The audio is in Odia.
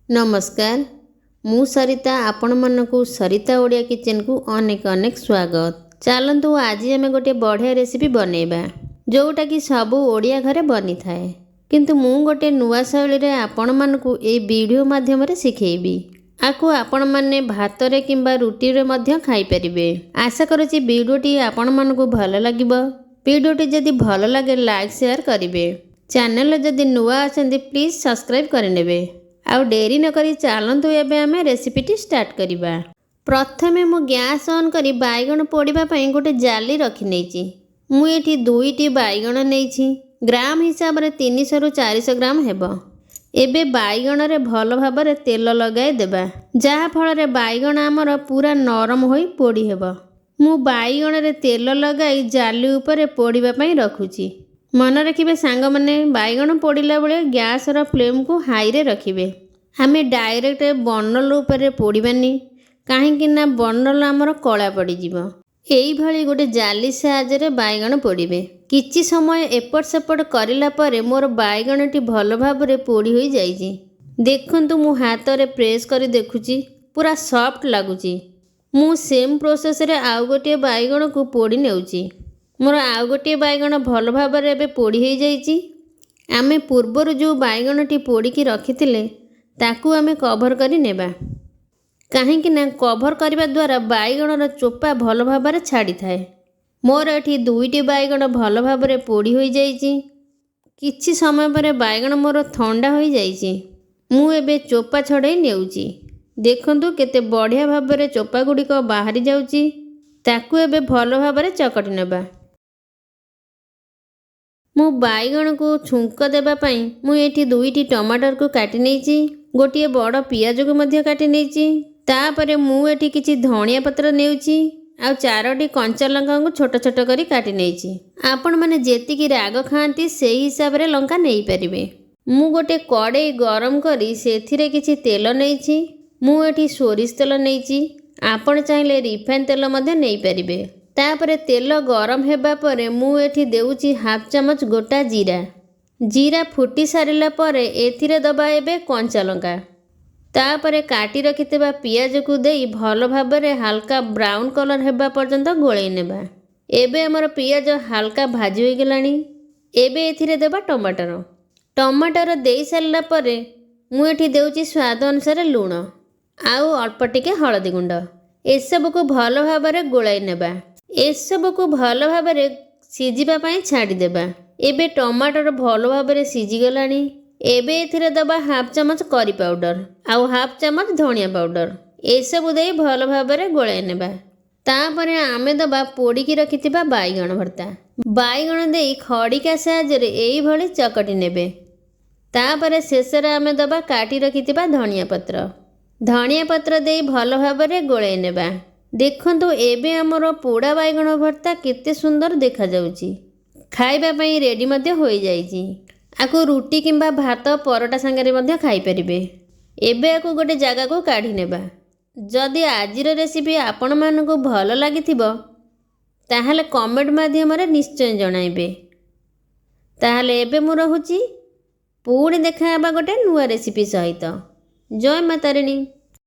ନମସ୍କାର, ମୁଁ ସରିତା। ଆପଣମାନଙ୍କୁ ସରିତା ଓଡ଼ିଆ କିଚେନକୁ ଅନେକ ଅନେକ ସ୍ୱାଗତ। ଚାଲନ୍ତୁ, ଆଜି ଆମେ ଗୋଟିଏ ବଢ଼ିଆ ରେସିପି ବନେଇବା, ଯେଉଁଟାକି ସବୁ ଓଡ଼ିଆ ଘରେ ବନିଥାଏ, କିନ୍ତୁ ମୁଁ ଗୋଟେ ନୂଆ ଶୈଳୀରେ ଆପଣମାନଙ୍କୁ ଏଇ ଭିଡ଼ିଓ ମାଧ୍ୟମରେ ଶିଖେଇବି। ଆକୁ ଆପଣମାନେ ଭାତରେ କିମ୍ବା ରୁଟିରେ ମଧ୍ୟ ଖାଇପାରିବେ। ଆଶା କରୁଛି ଭିଡ଼ିଓଟି ଆପଣମାନଙ୍କୁ ଭଲ ଲାଗିବ। ଭିଡ଼ିଓଟି ଯଦି ଭଲ ଲାଗେ, ଲାଇକ୍, ସେୟାର କରିବେ। ଚ୍ୟାନେଲରେ ଯଦି ନୂଆ ଅଛନ୍ତି, ପ୍ଲିଜ୍ ସବସ୍କ୍ରାଇବ୍ କରିନେବେ। ଆଉ ଡେରି ନକରି ଚାଲନ୍ତୁ, ଏବେ ଆମେ ରେସିପିଟି ଷ୍ଟାର୍ଟ କରିବା। ପ୍ରଥମେ ମୁଁ ଗ୍ୟାସ୍ ଅନ୍ କରି ବାଇଗଣ ପୋଡ଼ିବା ପାଇଁ ଗୋଟେ ଜାଲି ରଖିନେଇଛି। ମୁଁ ଏଠି ଦୁଇଟି ବାଇଗଣ ନେଇଛି। ଗ୍ରାମ ହିସାବରେ 300ରୁ 400 ଗ୍ରାମ ହେବ। ଏବେ ବାଇଗଣରେ ଭଲ ଭାବରେ ତେଲ ଲଗାଇ ଦେବା, ଯାହାଫଳରେ ବାଇଗଣ ଆମର ପୁରା ନରମ ହୋଇ ପୋଡ଼ି ହେବ। ମୁଁ ବାଇଗଣରେ ତେଲ ଲଗାଇ ଜାଲି ଉପରେ ପୋଡ଼ିବା ପାଇଁ ରଖୁଛି। ମନେ ରଖିବେ ସାଙ୍ଗମାନେ, ବାଇଗଣ ପୋଡ଼ିଲା ବେଳେ ଗ୍ୟାସ୍ର ଫ୍ଲେମ୍କୁ ହାଇରେ ରଖିବେ। ଆମେ ଡାଇରେକ୍ଟ ବର୍ଣ୍ଣର ଉପରେ ପୋଡ଼ିବାନି, କାହିଁକି ନା ବର୍ଣ୍ଣର ଆମର କଳା ପଡ଼ିଯିବ। ଏଇଭଳି ଗୋଟେ ଜାଲି ସାହାଯ୍ୟରେ ବାଇଗଣ ପୋଡ଼ିବେ। କିଛି ସମୟ ଏପଟ ସେପଟ କରିଲା ପରେ ମୋର ବାଇଗଣଟି ଭଲ ଭାବରେ ପୋଡ଼ି ହୋଇଯାଇଛି। ଦେଖନ୍ତୁ, ମୁଁ ହାତରେ ପ୍ରେସ୍ କରି ଦେଖୁଛି, ପୁରା ସଫ୍ଟ ଲାଗୁଛି। ମୁଁ ସେମ୍ ପ୍ରୋସେସ୍ରେ ଆଉ ଗୋଟିଏ ବାଇଗଣକୁ ପୋଡ଼ି ନେଉଛି। ମୋର ଆଉ ଗୋଟିଏ ବାଇଗଣ ଭଲ ଭାବରେ ଏବେ ପୋଡ଼ି ହୋଇଯାଇଛି। ଆମେ ପୂର୍ବରୁ ଯେଉଁ ବାଇଗଣଟି ପୋଡ଼ିକି ରଖିଥିଲେ, ତାକୁ ଆମେ କଭର୍ କରି ନେବା, କାହିଁକି ନା କଭର୍ କରିବା ଦ୍ୱାରା ବାଇଗଣର ଚୋପା ଭଲ ଭାବରେ ଛାଡ଼ିଥାଏ। ମୋର ଏଠି ଦୁଇଟି ବାଇଗଣ ଭଲ ଭାବରେ ପୋଡ଼ି ହୋଇଯାଇଛି। କିଛି ସମୟ ପରେ ବାଇଗଣ ମୋର ଥଣ୍ଡା ହୋଇଯାଇଛି। ମୁଁ ଏବେ ଚୋପା ଛଡ଼େଇ ନେଉଛି। ଦେଖନ୍ତୁ, କେତେ ବଢ଼ିଆ ଭାବରେ ଚୋପା ଗୁଡ଼ିକ ବାହାରି ଯାଉଛି। ତାକୁ ଏବେ ଭଲ ଭାବରେ ଚକଟି ନେବା। ମୁଁ ବାଇଗଣକୁ ଛୁଙ୍କ ଦେବା ପାଇଁ ମୁଁ ଏଠି ଦୁଇଟି ଟମାଟରକୁ କାଟି ନେଇଛି। ଗୋଟିଏ ବଡ଼ ପିଆଜକୁ ମଧ୍ୟ କାଟି ନେଇଛି। ତାପରେ ମୁଁ ଏଠି କିଛି ଧଣିଆ ପତ୍ର ନେଉଛି ଆଉ ଚାରୋଟି କଞ୍ଚା ଲଙ୍କାକୁ ଛୋଟ ଛୋଟ କରି କାଟି ନେଇଛି। ଆପଣମାନେ ଯେତିକି ରାଗ ଖାଆନ୍ତି, ସେଇ ହିସାବରେ ଲଙ୍କା ନେଇପାରିବେ। ମୁଁ ଗୋଟେ କଡ଼େଇ ଗରମ କରି ସେଥିରେ କିଛି ତେଲ ନେଇଛି। ମୁଁ ଏଠି ସୋରିଷ ତେଲ ନେଇଛି। ଆପଣ ଚାହିଁଲେ ରିଫାଇନ୍ ତେଲ ମଧ୍ୟ ନେଇପାରିବେ। ତାପରେ ତେଲ ଗରମ ହେବା ପରେ ମୁଁ ଏଠି ଦେଉଛି ହାଫ୍ ଚାମଚ ଗୋଟା ଜିରା। ଜିରା ଫୁଟି ସାରିଲା ପରେ ଏଥିରେ ଦେବା ଏବେ କଞ୍ଚା ଲଙ୍କା। ତାପରେ କାଟି ରଖିଥିବା ପିଆଜକୁ ଦେଇ ଭଲ ଭାବରେ ହାଲକା ବ୍ରାଉନ୍ କଲର୍ ହେବା ପର୍ଯ୍ୟନ୍ତ ଗୋଳେଇ ନେବା। ଏବେ ଆମର ପିଆଜ ହାଲକା ଭାଜି ହୋଇଗଲାଣି। ଏବେ ଏଥିରେ ଦେବା ଟମାଟର। ଟମାଟର ଦେଇ ସାରିଲା ପରେ ମୁଁ ଏଠି ଦେଉଛି ସ୍ୱାଦ ଅନୁସାରେ ଲୁଣ ଆଉ ଅଳ୍ପ ଟିକେ ହଳଦୀ ଗୁଣ୍ଡ। ଏସବୁକୁ ଭଲ ଭାବରେ ଗୋଳାଇ ନେବା। ଏସବୁକୁ ଭଲ ଭାବରେ ସିଝିବା ପାଇଁ ଛାଡ଼ିଦେବା। ଏବେ ଟମାଟର ଭଲ ଭାବରେ ସିଝିଗଲାଣି। ଏବେ ଏଥିରେ ଦେବା ହାଫ୍ ଚାମଚ କରି ପାଉଡ଼ର ଆଉ ହାଫ୍ ଚାମଚ ଧନିଆ ପାଉଡ଼ର। ଏସବୁ ଦେଇ ଭଲ ଭାବରେ ଗୋଳାଇ ନେବା। ତାପରେ ଆମେ ଦେବା ପୋଡ଼ିକି ରଖିଥିବା ବାଇଗଣ ଭର୍ତ୍ତା। ବାଇଗଣ ଦେଇ ଖଡ଼ିକା ସାହାଯ୍ୟରେ ଏଇଭଳି ଚକଟି ନେବେ। ତାପରେ ଶେଷରେ ଆମେ ଦେବା କାଟି ରଖିଥିବା ଧନିଆ ପତ୍ର। ଧନିଆ ପତ୍ର ଦେଇ ଭଲ ଭାବରେ ଗୋଳେଇ ନେବା। ଦେଖନ୍ତୁ, ଏବେ ଆମର ପୋଡ଼ା ବାଇଗଣ ଭର୍ତ୍ତା କେତେ ସୁନ୍ଦର ଦେଖାଯାଉଛି। ଖାଇବା ପାଇଁ ରେଡ଼ି ମଧ୍ୟ ହୋଇଯାଇଛି। ଆକୁ ରୁଟି କିମ୍ବା ଭାତ, ପରଟା ସାଙ୍ଗରେ ମଧ୍ୟ ଖାଇପାରିବେ। ଏବେ ଆକୁ ଗୋଟେ ଜାଗାକୁ କାଢ଼ି ନେବା। ଯଦି ଆଜିର ରେସିପି ଆପଣମାନଙ୍କୁ ଭଲ ଲାଗିଥିବ, ତାହେଲେ କମେଣ୍ଟ ମାଧ୍ୟମରେ ନିଶ୍ଚୟ ଜଣାଇବେ। ତାହେଲେ ଏବେ ମୁଁ ରହୁଛି। ପୁଣି ଦେଖା ହେବା ଗୋଟେ ନୂଆ ରେସିପି ସହିତ। ଜୟ ମା ତାରିଣୀ।